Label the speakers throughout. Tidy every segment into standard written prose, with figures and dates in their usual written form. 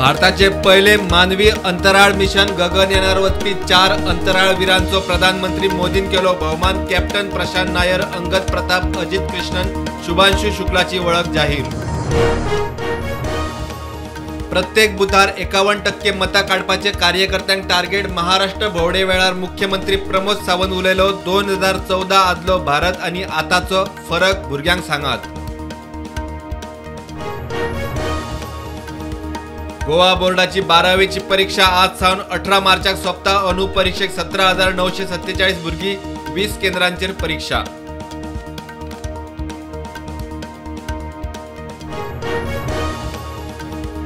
Speaker 1: भारताचे पयले मानवी अंतराळ मिशन गगनयानार वचपी 4 अंतराळवीरांचो प्रधानमंत्री मोदीन केलो भोवमान। कॅप्टन प्रशांत नायर, अंगद प्रताप, अजित कृष्णन, शुभांशु शुक्लाची वळख जाहीर। प्रत्येक बुथार 51% मतां काडपाचे कार्यकर्त्यांक टार्गेट। महाराष्ट्र भोंवडे वेळार मुख्यमंत्री प्रमोद सावंत उलयलो। 2014 आदलो भारत आनी आतांचो फरक भुरग्यांक सांगात। गोवा बोर्डाची 12वीची परीक्षा आज सावन 18 मार्चाक सोंपता। अनुपरीक्षेक 17,947 भुरगीं, 20 केंद्रांचेर परीक्षा।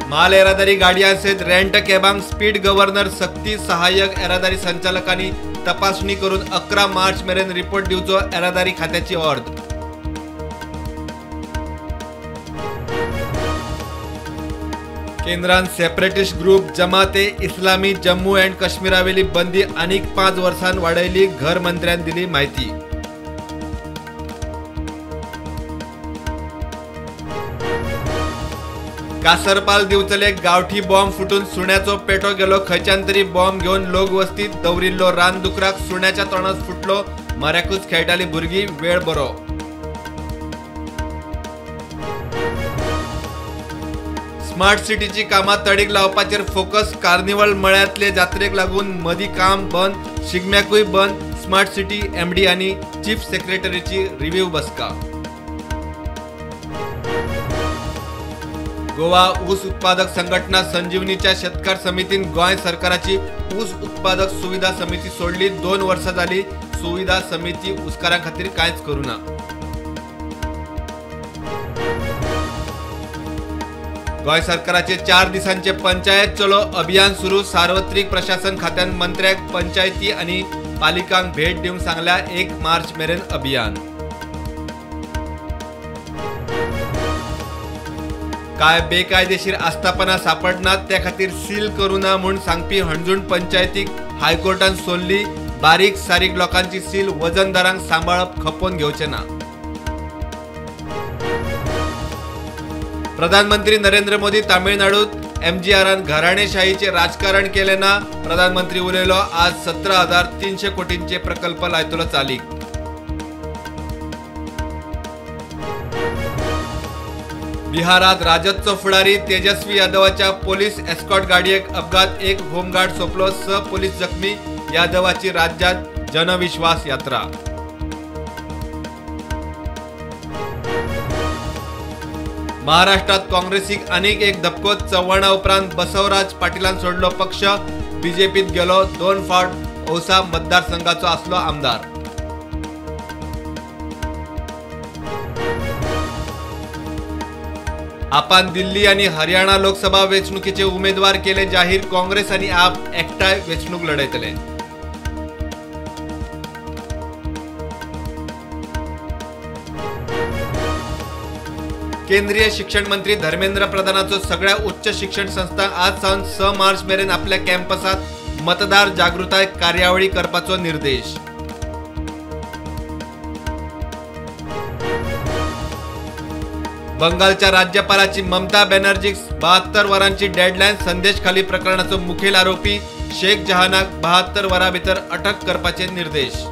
Speaker 1: माल येरादारी गाडयां सयत रेंट कॅबांक स्पीड गव्हर्नर सक्ती। सहाय्यक येरादारी संचालकांनी तपासणी करून 11 मार्च मेरेन रिपोर्ट दिवचो, येरादारी खात्याची ऑर्द। केंद्रान separatist group Jamaat e Islami Jammu and काश्मीरावेली बंदी आनीक 5 वर्सां वाडयली, घर मंत्र्यान दिली म्हायती। कासरपाल दिवचले गांवठी बॉम्ब फुटून सुण्याचो पेटो गेलो। खंयच्यान तरी बॉम्ब घेवन लोक वस्तीत दवरिल्लो रानदुकराक सुण्याच्या तोंडांत फुटलो। मऱ्याकूच खेळटाली भुरगीं, वेळ बरो। स्मार्ट सिटीची कामां तडीक लावपाचेर फोकस। कार्निवल मळ्यांतले जात्रेक लागून मदीं काम बंद, शिगम्याकूय बंद। स्मार्ट सिटी एमडी आनी चीफ सेक्रेटरीची रिव्ह्यू बसका। गोवा ऊस उत्पादक संघटना संजीवनीच्या शेतकार समितीन गोंय सरकाराची ऊस उत्पादक सुविधा समिती सोडली। 2 वर्सां जाली सुविधा समिती ऊसकारां खातीर कांयच करूं ना। गोंय सरकाराचे 4 दिसांचे पंचायत चलो अभियान सुरू। सार्वत्रिक प्रशासन खात्यान मंत्र्याक पंचायती आनी पालिकांक भेट दिवंक सांगल्या। 1 मार्च मेरेन अभियान। काय बेकायदेशीर आस्थापना सापडनात त्या खातीर सील करूं ना म्हूण सांगपी हणजूण पंचायतीक हायकोर्टान सोडली। बारीक सारीक लोकांची सील वजनदारांक सांबाळप खपोवन घेवचें ना। प्रधानमंत्री नरेंद्र मोदी तामिळनाडूत एमजीआरान घराणेशाहीचे राजकारण केलें ना, प्रधानमंत्री उलयलो। आज 17,300 कोटींचे प्रकल्प लायतलो चालीक। बिहारात राजदचो फुडारी तेजस्वी यादवाच्या पोलीस एस्कॉर्ट गाडयेक अपघात, 1 होमगार्ड सोंपलो, 6 पोलीस जखमी। यादवाची राज्यात जनविश्वास यात्रा। महाराष्ट्रात काँग्रेसीक आनीक एक धपको। चव्हाणा उपरांत बसवराज पाटीलान सोडलो पक्ष, बीजेपीत गेलो। 2 फावट औसा मतदारसंघाचो आसलो आमदार। आपान दिल्ली आनी हरियाणा लोकसभा वेंचणुकेचे उमेदवार केले जाहीर। काँग्रेस आनी आप एकठांय वेंचणूक लढयतले। केंद्रीय शिक्षण मंत्री धर्मेंद्र प्रधानाचो सगळ्या उच्च शिक्षण संस्थांक आज सावन 6 मार्च मेरेन आपल्या कॅम्पसात मतदार जागृताय कार्यावळी करपाचो निर्देश। बंगालच्या राज्यपालाची ममता बॅनर्जीक 72 वरांची डेडलायन। संदेशखाली प्रकरणाचो मुखेल आरोपी शेख जहानाक 72 वरां भितर अटक करपाचे निर्देश।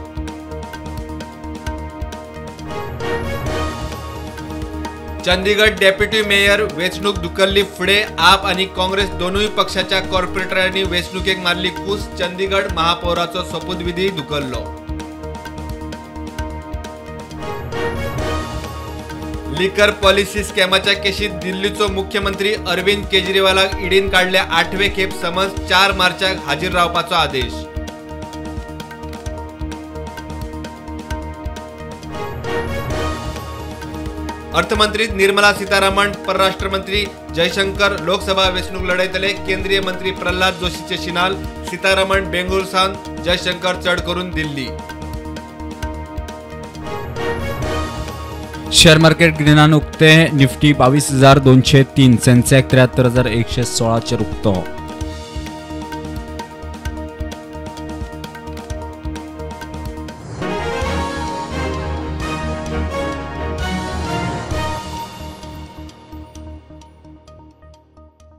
Speaker 1: चंदीगड डेप्युटी मेयर वेंचणूक धुकल्ली फुडें आप आनी काँग्रेस दोनूय पक्षाच्या कॉर्पोरेटरांनी वेंचणुकेक मारली कूस। चंदीगड महापौराचो सोपूतविधी धुकल्लो। लिकर पॉलिसी स्कॅमाच्या केशीत दिल्लीचो मुख्यमंत्री अरविंद केजरीवालाक ईडीन काडल्या 8वे खेप समज। 4 मार्चाक हाजीर रावपाचो आदेश। अर्थमंत्री निर्मला सीतारामन, परराष्ट्र मंत्री जयशंकर लोकसभा वेंचणूक लढयतले। केंद्रीय मंत्री प्रल्हाद जोशीचे शिनाल। सीतारामन बेंगळूर सावन, जयशंकर चड करून दिल्ली।
Speaker 2: शेअर मार्केट ग्रीनान उक्ते। निफ्टी 22,203, सेन्सेक्स 73,116 चेर उक्तो।